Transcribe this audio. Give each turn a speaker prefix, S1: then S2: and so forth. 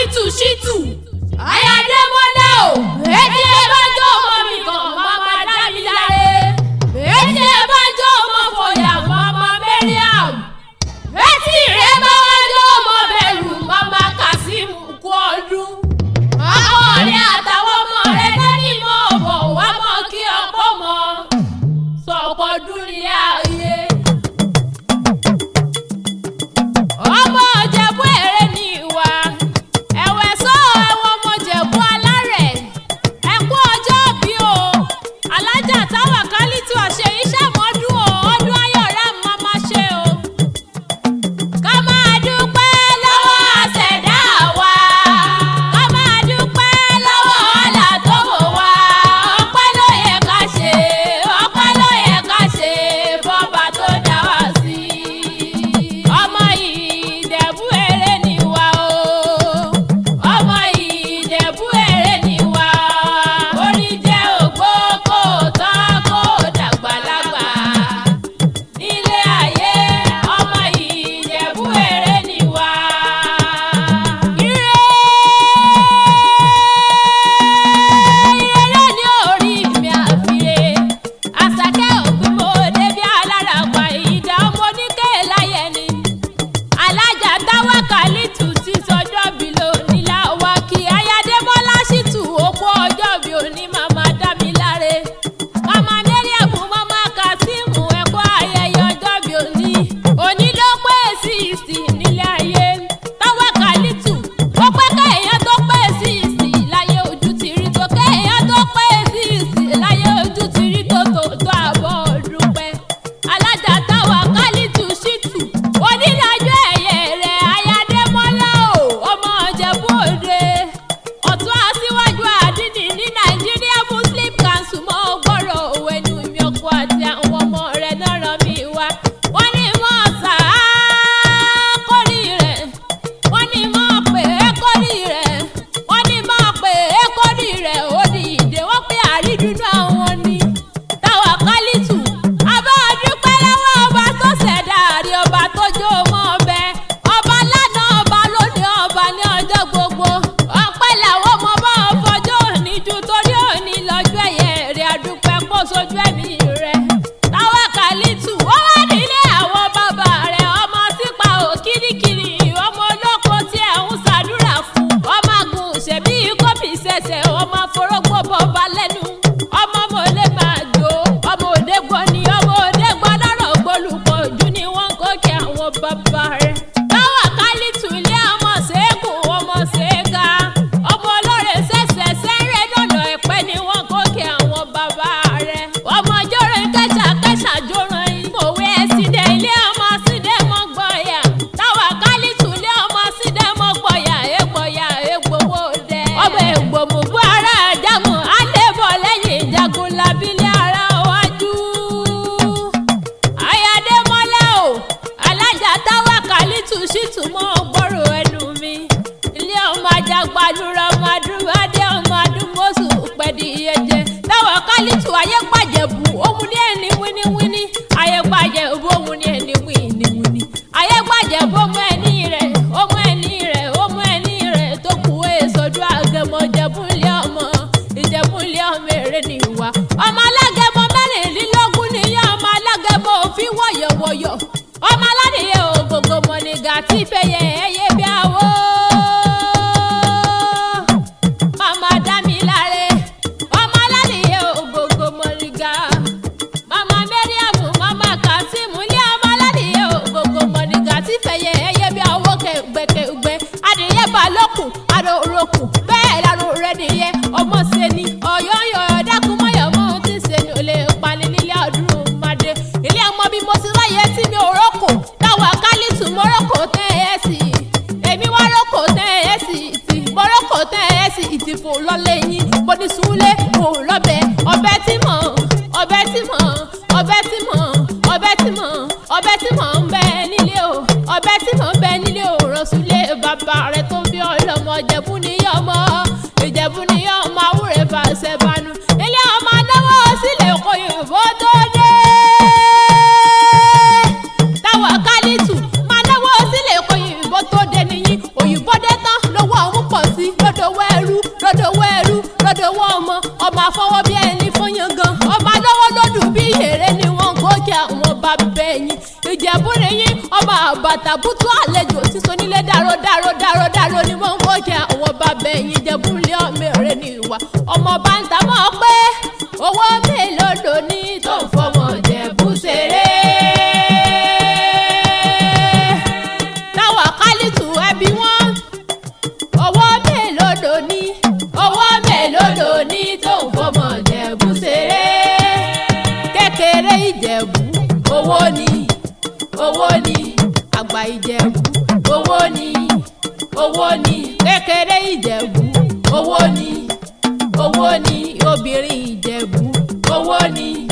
S1: Kálítù Ṣítù Ayádémọ́lá o. Etí ẹ bá jó ọmọ mi kan màmá Dámiláre. Etí ẹ bá jó ọmọ Fọyà màmá Mariam. Etí rẹ bá wá jó ọmọ Bẹ̀rù màmá Kazeem kú ọdún. Ọkọ rẹ àtàwọn ọmọ rẹ lẹ́ni mọ́ ọ̀bọ̀ wá mọ́ kí ọkọ mọ́ sọ̀pọ̀ dún ní ayé. Ọmọ Ìjẹ̀bú Èrè ní ìwà ẹ̀wẹ̀ sọ àwọn ọmọ Ìjẹ̀bú alárẹ̀ ẹ̀kú ọjọ́ bí o alájà táwa Kálítù ọ̀ṣẹ́ iṣẹ́ mọ́dún o ọdún ayọ̀ rẹ̀ máa ma ṣe o. Ká máa dúpẹ́ lọ́wọ́ àṣẹ̀dá wa, ká máa dúpẹ́ lọ́wọ́ Ọlá tó wò wá. Ọpẹ́ ló yẹ ká ṣe, ọpẹ́ ló yẹ ká ṣe fọ́ba tó dá wa sí. Ọmọ Ìjẹ̀bú Èrè ni wá o, ọmọ Ìjẹ̀bú Èrè ni wá. Orí jẹ́ ògbó kò tán kò dàgbàlagbà nílé ayé, ọmọ Ìjẹ̀bú Èrè ni wá. Ire ire ní orí mi àfiré àṣàkẹ́ òpin mo débi alára pa ìdá ọmọ oníkẹ́ láyé ni alájà táwa Kálítù ti sọjọ́ bí lónìí láwa kí Ayádémọ́lá Ṣítù òpó ọjọ́ bí òní màmá Dámiláre màmá Mariam màmá Kazeem ẹ̀kọ́ ayẹyẹ ọjọ́ bí òní òní ló pé 60 nílé ayé táwa Kálítù ó pẹ́ kéèyàn tó pé 60 láyé ojú ti rí tó kéèyàn tó pé 60 láyé ojú ti rí tó tó tó àbọ̀ ọdún pẹ́ alájà táwa Kálítù Ṣítù onílàjọ ẹ̀yẹ rẹ̀ Ayádémọ́lá o ọmọ Ìjẹ̀bú Òde ọ̀tún aṣíwájú àdínì ní Nàìjíríà Muslim Council mọ́ gbọ́rọ̀ òwe nu ìmí ọkọ àti àwọn ọmọ rẹ̀ náà ràn mí wá wọ́n ní mọ́ sàá kórì rẹ̀ wọ́n ní mọ́ pé é kórì rẹ̀ wọ́n ní mọ́ pé é kórì rẹ̀ ó di ìdè wọ́n pé àrídùnú àwọn ni táwa Kálítù abá dúpẹ́ lọ́wọ́ ọba tó ṣẹ̀dá àrí ọba tó jó mọ́ ọbẹ̀ ọba lánàá ọba lónìí ọba ní ọjọ́ gbogbo ọpẹ́ làwọn ọmọ bá wọn fọjọ́ òní ju torí òní lọ́jọ́ ẹ̀yẹ rẹ̀ àdúpẹ́ kó sojú ẹ̀mí rẹ̀ táwa Kálítù ó wà nílé àwọn bàbá rẹ̀ ọmọ sípa òkìrìkìrì ọmọ olóko tí ẹ̀ ń ṣàdúrà fún ọmọ àgùn ṣẹ̀bí kọ́bì ṣẹ̀ṣẹ̀ ọmọ afọrọ́gbọ́ bọba lẹ́nu ọmọ mọ̀lẹ́ máa jó ọmọ òdégbọ́ ni ọmọ òdégbọ́ lọ́rọ̀ gbólùpọ̀ ojú ni wọ́n kó kí àwọn bàbá rẹ̀. Táwa Kálítù ilé ọmọ ṣẹ́gun ọmọ ṣẹ́ga ọmọ olóore ṣẹ̀ṣẹ̀ sẹ́rẹ̀ dọ̀dọ̀ ẹ̀pẹ́ ni wọ́n kó kí àwọn bàbá rẹ̀. Ọmọ jọ́rọ̀ kẹ́sà kẹ́sà jọ́rọ̀ yín. Mòwe ẹ̀sìndẹ̀ ilé ọmọ sídẹ̀ mọ́ gbọ̀yà. Táwa Kálítù ilé ọmọ sídẹ̀ mọ́ gbọ̀yà ègbọ̀yà ègbòwò dẹ̀. Ọmọ ègbòmùbú ara àjàmù alẹ́bọ̀ lẹ́yìn ìjagun lábílẹ̀ ara wájú. Ayádémọ́lá o alájà táwa Kálítù Ṣítù mọ́ gbọ́rọ̀ ẹnu mi. Ilé ọmọ ajagbadúrà ọmọ adúmọdé ọmọ adúmọ̀sù pẹ̀dí ẹ̀jẹ̀. Táwa Kálítù ayé pàjẹ̀bù òun ní ẹni wíníwíní. Ayé pàjẹ̀bù òun ní ẹni wíníwíní. Ayé pàjẹ̀bù ọmọ ẹni rẹ̀ ọmọ ẹni rẹ̀ ọmọ ẹni rẹ̀ tó kù èsòdú àgẹmọ Ìjẹ̀bú ilé ọmọ Ìjẹ̀bú ilé ọmọ èrè ni ìwà. Ọmọ alágẹmọ 24 nìyẹn ọmọ alágẹmọ òfin wọ̀yọ̀wọ̀yọ̀ ọmọ aládìyẹ ògògò mọ̀nìgà tí fẹyẹ ẹyẹ bí àwọ̀ màmá Dámiláre ọmọ aládìyẹ ògògò mọ̀nìgà màmá Mariam màmá Kazeem ilé ọmọ aládìyẹ ògògò mọ̀nìgà tí fẹyẹ ẹyẹ bí àwọ̀ kẹgbẹkẹgbẹ adìyẹ balókùn adòrókùn bẹ́ẹ̀ lárò rẹ nìyẹn ọmọ ṣe ni ọ̀yọ́yọ̀ dákúmọ̀yọ̀mọ́ tí ṣe ni ò lè pani nílé ọdún màdé ilé ọmọ bí mo ti ráyè tí mi ò rókò táwa Kálítù mo rókò tẹ́ ẹ sí èmi wá rókò tẹ́ ẹ sí ìtì mo rókò tẹ́ ẹ sí ìtì fò lọ́lẹ̀ yín mo ní súnlé kò lọ́bẹ̀ ọbẹ̀ tí mọ̀ ọbẹ̀ tí mọ̀ ọbẹ̀ tí mọ̀ ọbẹ̀ tí mọ̀ ọbẹ̀ tí mọ̀ ń bẹ nílé o ọbẹ̀ tí mọ̀ ń bẹ nílé o rọ̀ṣúlé bàbá rẹ̀ tó bí ọlọ́mọ Ìjẹ̀bú níyọmọ Ìjẹ̀bú níyọmọ àwúrẹ́ fàṣẹ banu ilé ọmọ anáwó sílẹ̀ kọ Yorùbá tó dé táwa Kálítù máa náwó sílẹ̀ kọ òyìnbó tó dé nìyí òyìnbó dé tán lówó ọ̀hún pọ̀ Àbàtàbùtù àlejò tí sonílé dáró dáró dáró dáró ni wọ́n ń kó jẹ àwọn bàbá ẹ̀yìn jẹ̀bú lé ọmọ èrè ní ìwà ọmọ bá ń ta mọ́ pé owó mélòó ló ní tó ń fọmọ jẹ̀bú ṣeré. Táwa kálítù ẹbí wọn, owó mélòó ló ní, owó mélòó ló ní tó ń fọmọ jẹ̀bú ṣeré. Kékeré ìjẹ̀bú owó ni, owó ni, àgbà ìjẹ̀bú owó ni, owó ni, kékeré ìjẹ̀bú owó ni, owó ni, obìnrin ìjẹ̀bú owó ni.